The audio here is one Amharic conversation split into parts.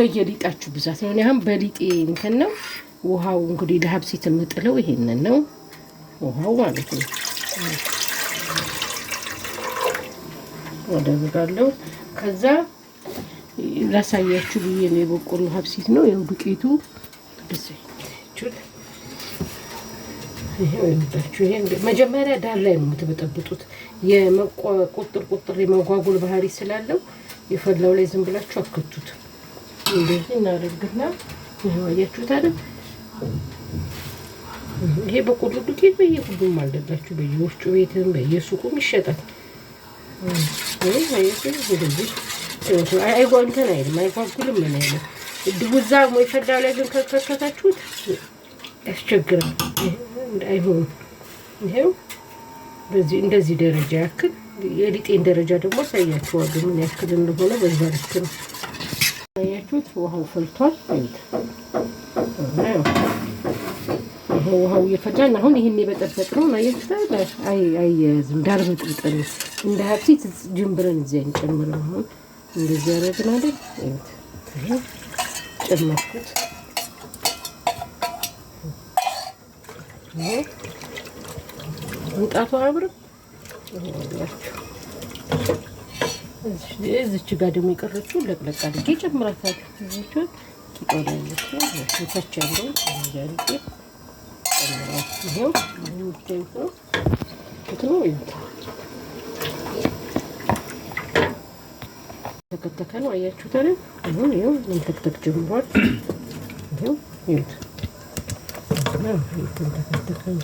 እንደየሊጣችሁ ብዛት ነው። እኔ አሁን በሊጤ እንትን ነው ውሃው እንግዲህ ለሀብሲት የምጥለው ይሄንን ነው ውሃው ማለት ነው። አደርጋለሁ። ከዛ ላሳያችሁ ብዬ ነው። የበቆሎ ሀብሲት ነው። ያው ዱቄቱ ይሄ መጀመሪያ ዳር ላይ ነው የምትበጠብጡት። የቁጥር ቁጥር የመጓጉል ባህሪ ስላለው የፈላው ላይ ዝም ብላችሁ አክቱት። እንደዚህ እናደርግና ይሄው አያችሁት አይደል? ይሄ በቆሎ ዱቄት በየሁሉም አለላችሁ፣ በየወፍጮ ቤትም በየሱቁም ይሸጣል። እንደዚህ እንትን አይልም፣ አይጓጉልም፣ ምን አይልም። ድቡዛ የፈላው ላይ ግን ከከታችሁት ያስቸግራል፣ አይሆንም። ይሄው በዚህ እንደዚህ ደረጃ ያክል የሊጤን ደረጃ ደግሞ አሳያችኋለሁ ምን ያክል እንደሆነ። በዛ ልክ ነው። አያችሁት፣ ውሃው ፈልቷል። ውሃው እየፈላን አሁን ይሄን የበጠበጥ ነው አያችሁት። አያያዝም ዳር በጥብጠን እንደ ሀብሲት ጅምብረን እዚያ እንጨምረው። አሁን እንደዚህ ያደረግን አይደል? እዩት፣ ጨመርኩት። ምጣቱ አያምርም? እዚች ጋር ደግሞ የቀረችው ለቅለቅ አድርጌ ጨምራታለሁ። እዚች ቂጧ ላይ ያለችው ታች ያለው አድርጌ ጨምራት። ይኸው የምታዩት ነው እንትኑ እዩት። ተከተከ ነው አያችሁት አይደል? አሁን ይኸው መንተክተክ ጀምሯል። ይኸው እዩት። ተንተከተከ ነው።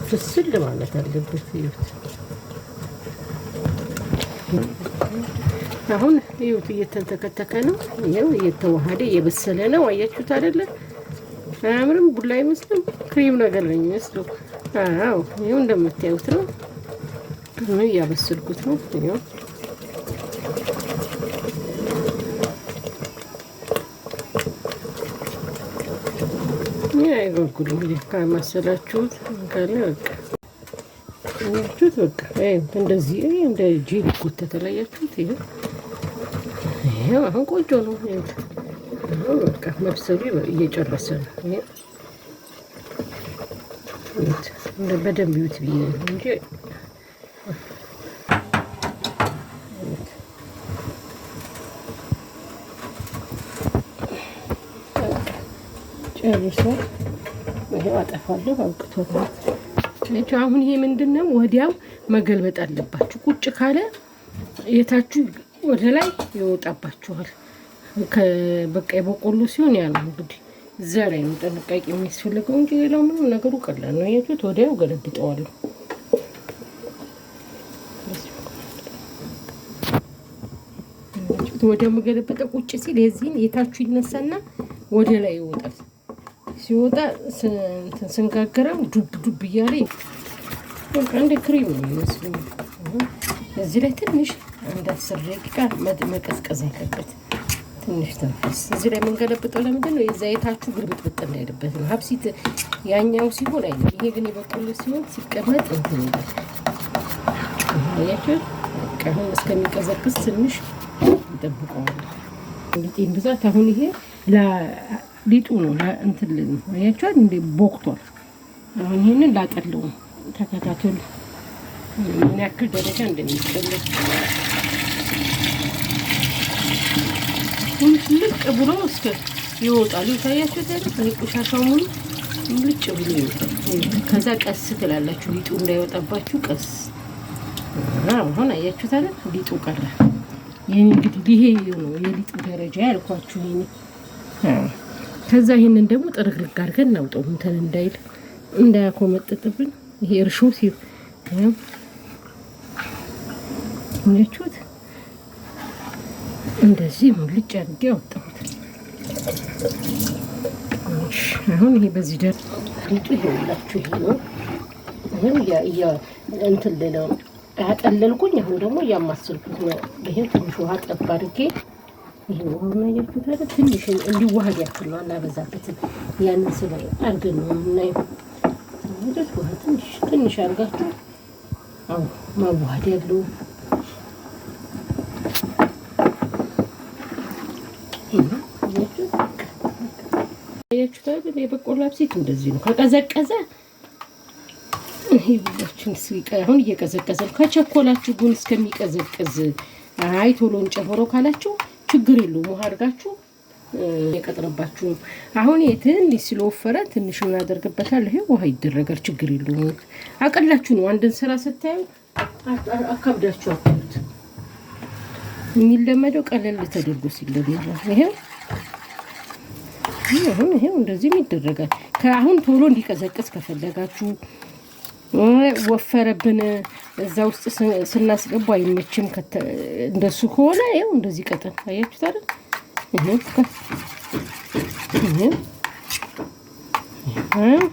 ፍስል ማለት አለበት። እዩት። አሁን እዩት፣ እየተንተከተከ ነው። ይኸው እየተዋሃደ እየበሰለ ነው። አያችሁት አይደለ? አያምርም? ቡላ አይመስልም? ክሬም ነገር ነው የሚመስለው። አዎ ይኸው እንደምታዩት ነው። እያበሰልኩት ነው። ይኸው አይጓጉል እንግዲህ ካማሰላችሁት ካለ በቃ አያችሁት። በቃ እንደዚህ እንደ ጄል ይጎተታል። አያችሁት? ይኸው አሁን ቆንጆ ነው። በቃ መብሰሉ እየጨረሰ ነው። በደንብ ይዩት ብዬ ነው እንጂ ጨርሷል። ይሄው አጠፋለሁ። አብቅቶታል። አሁን ይሄ ምንድን ነው? ወዲያው መገልበጥ አለባችሁ። ቁጭ ካለ የታችሁ ወደ ላይ ይወጣባችኋል። በቃ የበቆሎ ሲሆን ያ ነው እንግዲህ እዛ ላይ ነው ጥንቃቄ የሚያስፈልገው እንጂ ሌላው ምንም ነገሩ ቀላል ነው። አያችሁት? ወዲያው ገለብጠዋለሁ። ወዲያው መገለበጠ ቁጭ ሲል የዚህን የታችሁ ይነሳና ወደ ላይ ይወጣል። ሲወጣ ስንጋገረው ዱብ ዱብ እያለ በቃ እንደ ክሬም ነው የሚመስለው። እዚህ ላይ ትንሽ አንድ 10 ደቂቃ መቀዝቀዝ አለበት። ትንሽ ተንፈስ። እዚህ ላይ የምንገለብጠው ለምንድን ነው? የዛ የታችሁ ግልብጥብጥ እንዳይልበት ነው። ሀብሲት ያኛው ሲሆን አይልም። ይሄ ግን የበቆሎ ሲሆን ሲቀመጥ እንትን ይላል። አያችሁት? በቃ አሁን እስከሚቀዘቅዝ ትንሽ እንጠብቀዋለን። ሊጤን ብዛት አሁን ይሄ ሊጡ ነው እንትን ነው። አያችሁት? እንደ ቦክቷል። አሁን ይሄንን ላጠለው ነው። ተከታተሉ ምን ያክል ደረጃ እንደሚጠለል። ልቅ ብሎ እስከ ይወጣል። ይታያችሁት አይደል? ይሄ ቆሻሻው ሙሉ ልጭ ብሎ ይወጣል። ከዛ ቀስ ትላላችሁ፣ ሊጡ እንዳይወጣባችሁ ቀስ። አሁን አያችሁት አይደል? ሊጡ ቀረ። ይሄ እንግዲህ ይሄ ነው የሊጡ ደረጃ ያልኳችሁ። ይሄ ከዛ ይሄንን ደግሞ ጥርግርግ አድርገን እናውጣው እንትን እንዳይል እንዳያኮመጥጥብን። ይሄ እርሾ ሲል አያችሁት? እንደዚህ ሙልጭ አድርጌ አወጣሁት። አሁን ይሄ በዚህ ደር ሊጡ ይኸውላችሁ ይሄ ነው። ይሄም እንትን ልለው አጠለልኩኝ። አሁን ደግሞ እያማሰልኩት ነው። ይሄ ትንሽ ውሃ ጠብ አድርጌ ይሄ ውሃውን አያችሁት አይደል? ትንሽ እንዲዋሃድ ያክል ነው፣ አናበዛበትም። ያንን ስለ አድርገን ነው የምናየው። ውሃ ትንሽ ትንሽ አድርጋችሁ አዎ ማዋሃድ ያለው አያችሁት አይደል? የበቆሎ አብሲት እንደዚህ ነው። ከቀዘቀዘ ይሄ ሁላችን አሁን እየቀዘቀዘ ነው። ከቸኮላችሁ ግን እስከሚቀዘቅዝ አይ ቶሎ እንጨምረው ካላችሁ ችግር የለውም። ውሃ አድርጋችሁ የቀጥረባችሁ። አሁን ትንሽ ስለወፈረ ትንሽ ምን አደርግበታለሁ? ይሄ ውሃ ይደረጋል። ችግር የለውም። አቀላችሁ ነው። አንድን ስራ ስታዩ አካብዳችሁ አትሉት። የሚለመደው ቀለል ተደርጎ ሲለመድ ነው። ይሄው አሁን ይሄው እንደዚህም ይደረጋል። ከአሁን ቶሎ እንዲቀዘቅዝ ከፈለጋችሁ፣ ወፈረብን እዛ ውስጥ ስናስገቡ አይመችም። እንደሱ ከሆነ ይኸው እንደዚህ ቀጠን አያችሁት አይደል? ይሄው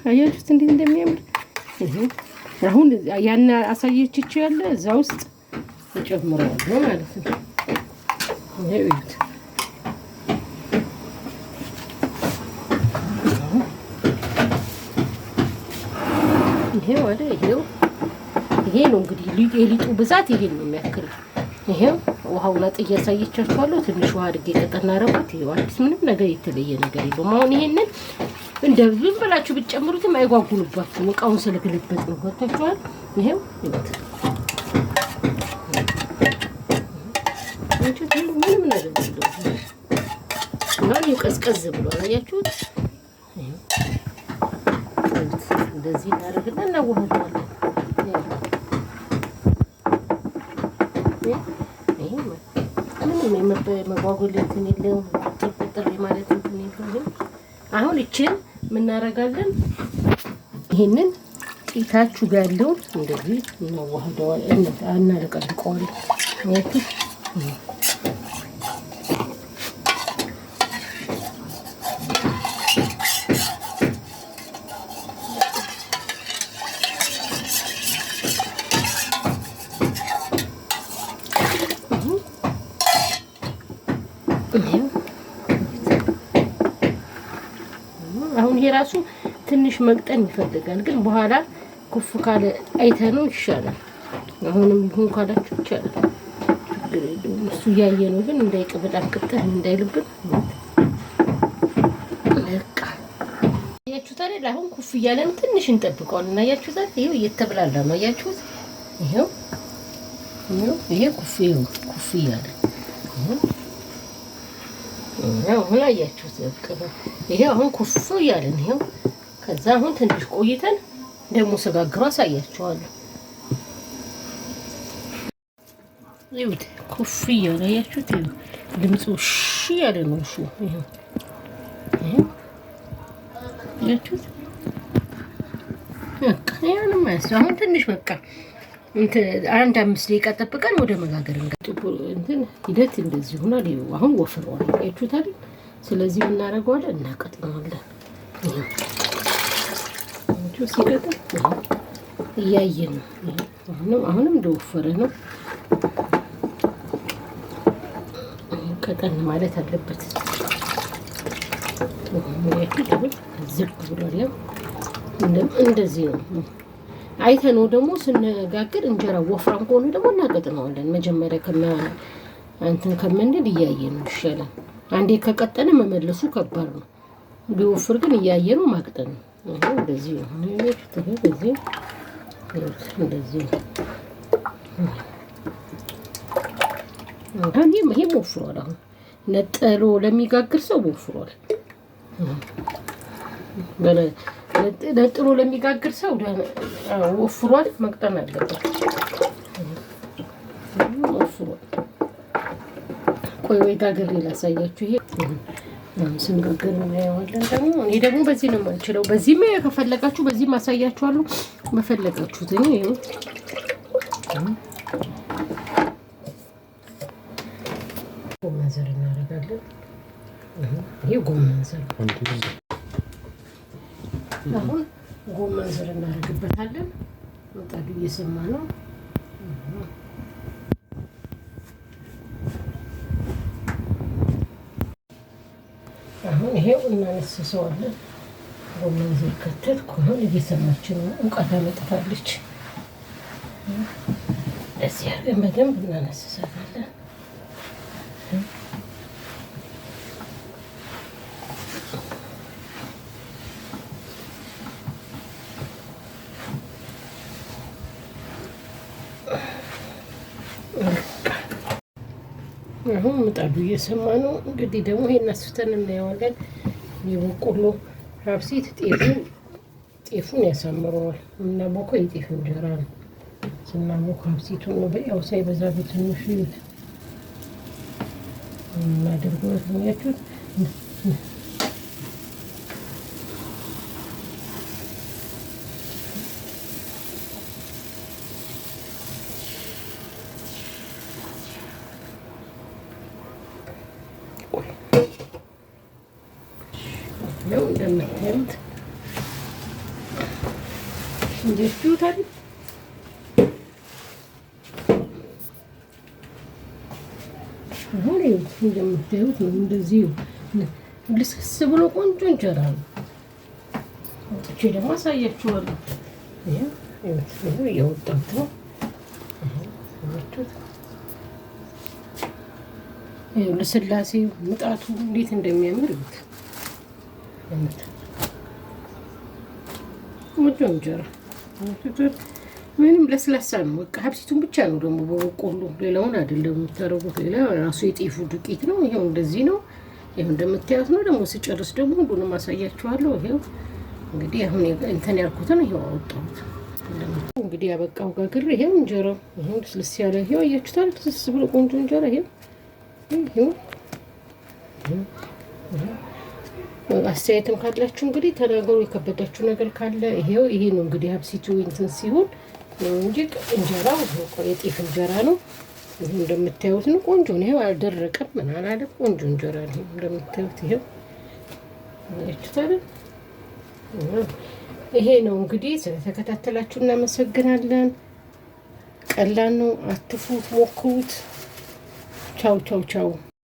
አያችሁት እንዴት እንደሚያምር። አሁን ያን አሳየችችው ያለ እዛ ውስጥ እጨምረዋለሁ ማለት ነው። ይሄው እዩት። ይሄው አይደል? ይሄው ይሄ ነው እንግዲህ የሊጡ ብዛት ይሄን ነው የሚያክል። ይሄው ውሃውን አጥዬ አሳይቻችኋለሁ። ትንሽ ውሃ አድርጌ ቀጠና አደረኩት። ይሄው አዲስ ምንም ነገር የተለየ ነገር የለውም። አሁን ይሄንን እንደ ዝም ብላችሁ ብትጨምሩትም አይጓጉልባችሁም። እቃውን ስለገለበጥ ነው። ገብታችኋል? ይሄው ይወት ምንም ነገር የለውም። አሁን ይኸው ቀዝቀዝ ብሏል። አያችሁት? እንደዚህ እናደርግና እናዋህደዋለን። ምንም የመጓጎል እንትን የለውም። ቁጥር ቁጥር የማለት እንትን የለውም። አሁን ይችን የምናደርጋለን ይሄንን ጢታችሁ ጋር ያለውን እንደዚህ እናዋህደዋለን፣ እናለቀልቀዋለን። አያችሁ? አሁን ይሄ ራሱ ትንሽ መቅጠን ይፈልጋል፣ ግን በኋላ ኩፍ ካለ አይተነው ይሻላል። አሁንም ይሁን ካላችሁ ይቻላል፣ ችግር የለውም። እሱ እያየ ነው፣ ግን እንዳይቅ በጣም ቅጥን እንዳይልብን። በቃ አያችሁት አይደል? አሁን ኩፍ እያለን ትንሽ እንጠብቀዋለን። አያችሁት አይደል? ይኸው እየተብላላ ነው። አያችሁት? ይኸው ይሄ ኩፍ ይኸው ኩፍ እያለ አሁን አያችሁት። ይሄ አሁን ኩፍ እያለን ይሄው። ከዛ አሁን ትንሽ ቆይተን ደግሞ ስጋግሮ አሳያችኋለሁ። ይኸውት ኩፍ እያለ አያችሁት። ይኸው ድምፁ ሽ እያለ ነው። እሹ ይኸው አያችሁት። በቃ ያንም አሁን ትንሽ በቃ አንድ 5 ደቂቃ ጠብቀን ወደ መጋገር እንትን ሂደት እንደዚህ ሆኗል። ይኸው አሁን ወፍሯል። አያችሁት አይደል? ስለዚህ እናደርገዋለን፣ እናቀጥነዋለን። ይኸው ሲቀጥል እያየን ነው። አሁንም እንደወፈረ ነው። ቀጠን ማለት አለበት። ዝግ ብሏል። እንደዚህ ነው። አይተነው ደግሞ ስንጋግር እንጀራ ወፍራም ከሆነ ደግሞ እናቀጥነዋለን። መጀመሪያ እንትን ከምንል እያየን ነው ይሻላል። አንዴ ከቀጠነ መመለሱ ከባድ ነው። ቢወፍር ግን እያየነው ማቅጠን ነው። እንደዚህ ነው። እንደዚህ ነው። አሁን ይሄም ወፍሯል። አሁን ነጠሎ ለሚጋግር ሰው ወፍሯል። ነጥሎ ለሚጋግር ሰው ወፍሯል፣ መቅጠን አለበት። ወፍሯል። ቆይ ወይ ጋግሬ ላሳያችሁ። ይሄ ስንጋግር እናየዋለን። ደግሞ እኔ ደግሞ በዚህ ነው የማልችለው። በዚህም ከፈለጋችሁ በዚህም አሳያችኋለሁ። በፈለጋችሁት እኔ ጎመን ዘር እናደርጋለን። ይሄ ጎመን ዘር አሁን ጎመን ዘር እናደርግበታለን። ምጣዱ እየሰማ ነው። አሁን ይሄው እናነስሰዋለን። ጎመን ዘር ከተትኩ። አሁን እየሰማች ነው። ሙቀት አመጥታለች። እዚህ አድርገን በደንብ እናነስሳታለን። አሁን ምጣዱ እየሰማ ነው። እንግዲህ ደግሞ ይሄን አስፍተን እናየዋለን። የበቆሎ ሀብሲት ጤፉን ያሳምረዋል። የምናቦካው የጤፍ እንጀራ ነው። ስናቦካ ሀብሲቱን ነው። ያው ሳይበዛ በትንሹ ይዩት እናደርገው ያችሁት። ነው እንደምታዩት እንጀችሁታል። አሁን እንደምታዩት ነው። እንደዚህ ልስልስ ብሎ ቆንጆ እንጀራ ነው። አውጥቼ ደግሞ አሳያችኋለሁ። ይኸው እያወጣሁት ነው። ልስላሴው ምጣቱ እንዴት እንደሚያምር ይዩት። ቆንጆ እንጀራ ምንም ለስላሳ ነው። በቃ ሀብሲቱን ብቻ ነው ደግሞ በበቆሎ ሌላውን አይደለም የምታደርጉት። ሌላ ራሱ የጤፉ ዱቄት ነው። ይኸው እንደዚህ ነው። ይኸው እንደምታዩት ነው። ደግሞ ስጨርስ ደግሞ ሁሉንም አሳያችኋለሁ። ይኸው እንግዲህ አሁን እንትን ያልኩትን ይኸው አወጣሁት። እንግዲህ ያበቃው ጋግር ይሄው እንጀራው ይኸው ልስልስ ያለ ይኸው አያችሁታል። ልስልስ ብሎ ቆንጆ እንጀራ ይኸው ይኸው። አስተያየትም ካላችሁ እንግዲህ ተናገሩ። የከበዳችሁ ነገር ካለ ይሄው ይሄ ነው እንግዲህ ሀብሲቱ እንትን ሲሆን ነው እንጂ እንጀራው የጤፍ እንጀራ ነው። ይሄ እንደምታዩት ነው። ቆንጆ ነው። ይሄው አልደረቀም ምን አላለም። ቆንጆ እንጀራ ነው። እንደምታዩት ይሄው አያችሁታል። ይሄ ነው እንግዲህ። ስለተከታተላችሁ እናመሰግናለን። ቀላል ነው። አትፉት፣ ሞክሩት። ቻው ቻው ቻው።